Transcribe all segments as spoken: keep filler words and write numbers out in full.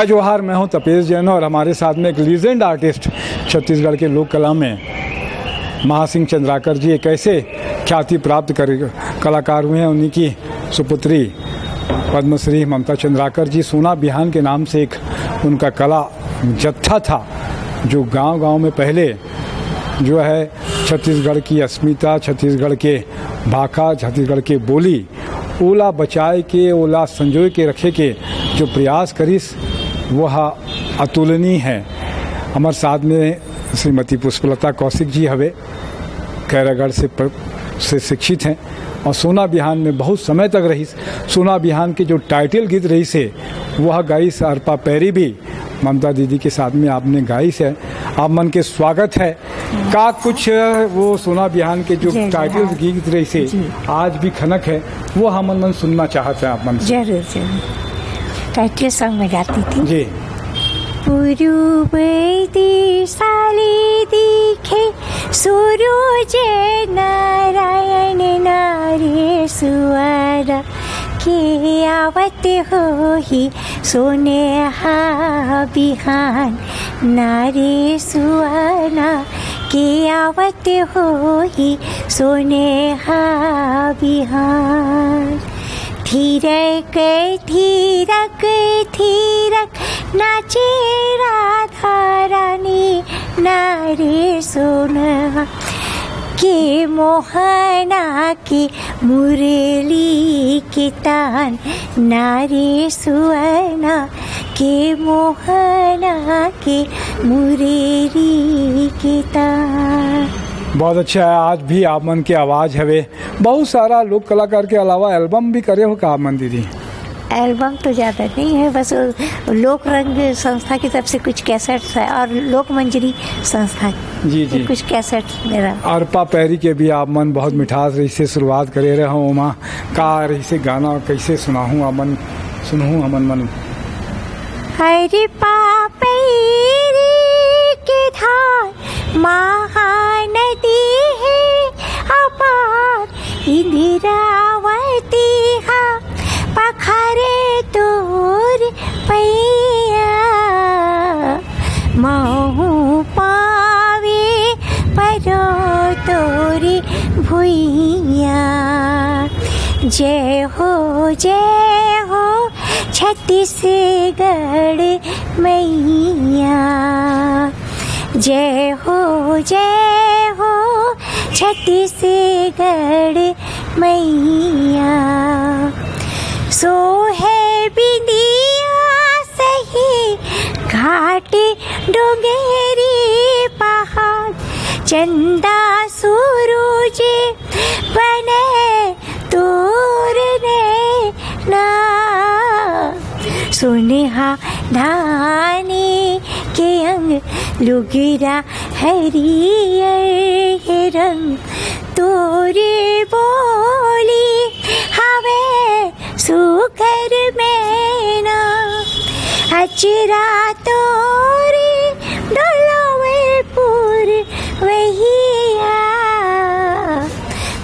जोहार, मैं हूं तपेश जैन और हमारे साथ में एक लीजेंड आर्टिस्ट छत्तीसगढ़ के लोक कला में महासिंह चंद्राकर जी, एक ऐसे ख्याति प्राप्त कर, कलाकार हुए हैं। उन्हीं की सुपुत्री पद्मश्री ममता चंद्राकर जी, सोना बिहान के नाम से एक उनका कला जत्था था, जो गांव-गांव में पहले जो है छत्तीसगढ़ की अस्मिता, छत्तीसगढ़ के भाखा, छत्तीसगढ़ के बोली, ओला बचाए के, ओला संजोए के रखे के जो प्रयास करिस, वह अतुलनीय है। हमर साथ में श्रीमती पुष्पलता कौशिक जी हवे, खैरागढ़ से प-, से शिक्षित हैं और सोना बिहान में बहुत समय तक रहिस। सोना बिहान के जो टाइटल गीत रहिस हे, वह गाइस अर्पा पैरी भी ममता दीदी के साथ में आपने गाइस है। आप मन के स्वागत है। का कुछ वो सोना बिहान के जो जय टाइटल जवाहर। गीत रहिस हे, जी। आज भी खनक है, वो हमन मन सुनना चाहत हैं आप मन से। जरूर, जरूर। टाइटल सॉन्ग में गाती थी। जी। पूर्व दिशा ले दिखे सूरज नारायण, नारेश्वर के आवत होही सोनेहा बिहान, नारेश्वर के आवत होही सोनेहा बिहान। थिरक, थिरक, थिरक नाचे राधा रानी, नारेश्वर के मोहना के मुरली के तान, नारेश्वर के मोहना के मुरली के तान। बहुत अच्छा है, आज भी आप मन के आवाज हवे। बहुत सारा लोक कलाकार के अलावा एल्बम भी करे हो का आप मन दीदी? एल्बम तो ज़्यादा नहीं है, बस वो लोक रंग संस्था की तरफ से कुछ कैसेट्स है और लोक मंजरी संस्था जी, जी। कुछ कैसेट्स मेरा। अर्पा पैरी के भी आप मन बहुत मिठास रहिस से शुरुआत करे रहे हो, ओमा का रहिस से गाना कैसे सुनाहूँ आप मन, सुनहूँ हमन मन। अर्पा पैरी के धार महानदी हे अपार, इंदिरावती हा पखारे तोर पैया, महू पावे परो तोरी भुइया। जय हो, जय हो छत्तीसगढ़ मैया। जय हो, जय हो छत्तीसगढ़ मैया। सोहे बिंदिया सही घाट डोंगरी पहाड़, चंदा सूरज बने तोर नैना। सोनेहा धानी के अंग लुगरा हरियर हे रंग, तोरे बोली हवे सुघर मैना। अचरा तोरे डोलावे पुरवैया,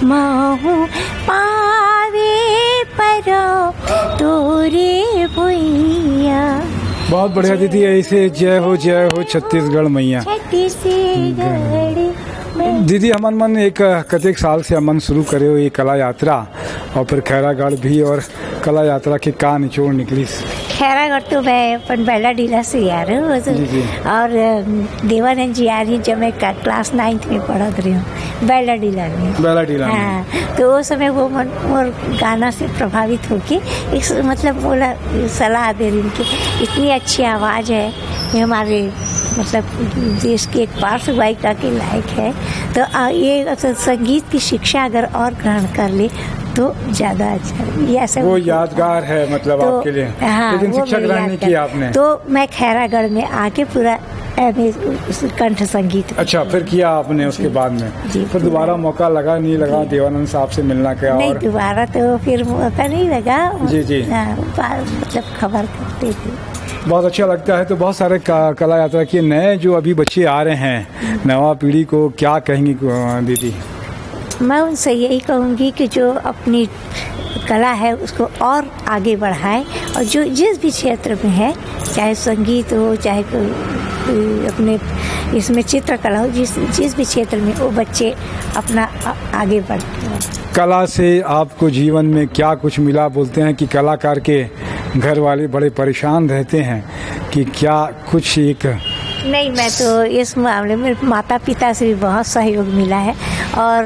महू पावे परो तोरे भुइया। बहुत बढ़िया दीदी, ऐसे जय हो, जय हो छत्तीसगढ़ मैया। छत्तीसगढ़ मैया। दीदी, हमन मन एक, अ, कतेक साल से हमन शुरू करे हो ये कला यात्रा और फिर खैरागढ़ भी, और कला यात्रा के का निचोड़ निकलिस? खैरागढ़ तो मैं अपन बैलाडीला से आ रही हूँ, जी, जी। और, अम, देवानंद जी आ रही, जब मैं का-, क्लास नाइन्थ में पढ़त रही हूँ, बैलाडीला में। बैलाडीला में। हाँ, तो वो समय वो मन, मोर गाना से प्रभावित होके एक स-, मतलब, बोला, सलाह दे रही कि इतनी अच्छी आवाज़ है, ये हमारे, मतलब, देश की एक पार्श्व गायिका के लायक है। तो, आ, ये अगर संगीत की शिक्षा अगर और ग्रहण कर ले तो ज़्यादा अच्छा है। ये ऐसा वो उनको यादगार है, मतलब, तो, आपके लिए। हाँ, लेकिन वो शिक्षा मेरी ग्रहण नहीं यादगार। किया आपने? तो मैं खैरागढ़ में आके पूरा एम ए कंठ संगीत। अच्छा, फिर किया आपने उसके जी। बाद में? जी, फिर पूरा। दोबारा मौका लगा, नहीं लगा जी। देवानंद साहब से मिलना का? नहीं, और दोबारा तो फिर मौका नहीं लगा। जी, जी। हाँ, बा-, मतलब, खबर करते थे। बहुत अच्छा लगता है। तो बहुत सारे का-, कला यात्रा के नए जो अभी बच्चे आ रहे हैं, नवा पीढ़ी को क्या कहेंगी, अ, दीदी? मैं उनसे यही कहूँगी कि जो अपनी कला है उसको और आगे बढ़ाए, और जो जिस भी क्षेत्र में है, चाहे संगीत हो, चाहे कोई, कोई अपने इसमें चित्रकला हो, जिस जिस भी क्षेत्र में वो बच्चे अपना आ- आगे बढ़ते हैं। कला से आपको जीवन में क्या कुछ मिला? बोलते हैं कि कलाकार के घर वाले बड़े परेशान रहते हैं, कि क्या कुछ एक नहीं, मैं तो इस मामले में माता पिता से भी बहुत सहयोग मिला है, और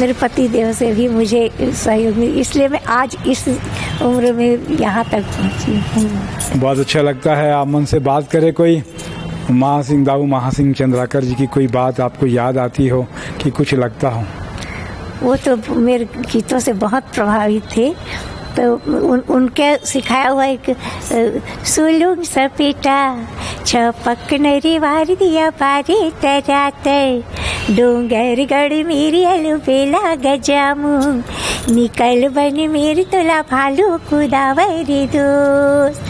मेरे पति देव से भी मुझे सहयोग मिला, इसलिए मैं आज इस उम्र में यहाँ तक पहुँची हूँ। बहुत अच्छा लगता है आप मन से बात करें। कोई महासिंह दाऊ, महासिंह चंद्राकर जी की कोई बात आपको याद आती हो कि कुछ लगता हो? वो तो मेरे गीतों से बहुत प्रभावित थे। तो उन, उनके सिखाया हुआ एक, अ, सुलुंग सपेटा, छपक नरी वार दिया बारे तरातर, डोंगरगढ़ मेरी अलबेला गजामुन, निकल बन मेरी तोला भालू कुदावरी दोस्त,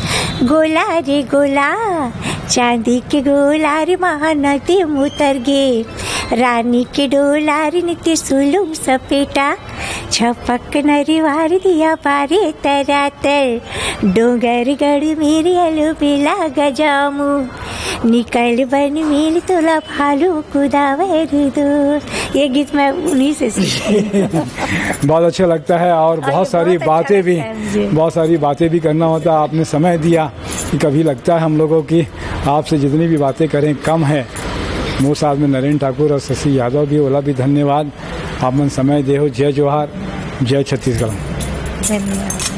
गोला रे गोला, चांदी के गोला रे महानदी मुतर गे, रानी के डोला रे नित्य सुलुंग सपेटा, छपक नरी वार दिया बारे तरातर, डोंगरगढ़ मेरी अलबेला गजामुन, निकल बन मेरी तोला भालू कुदावरी दोस्त। ये गीत मैं उन्हीं से सीखी। बहुत अच्छा लगता है, और बहुत सारी बातें भी, बहुत सारी बातें भी करना होता है। आपने समय दिया, कि कभी लगता है हम लोगों की आपसे जितनी भी बातें करें कम है। मोर साथ में नरेंद्र ठाकुर और शशि यादव भी, ओला भी धन्यवाद। आप मन समय दे हो। जय जोहार, जय छत्तीसगढ़। धन्यवाद।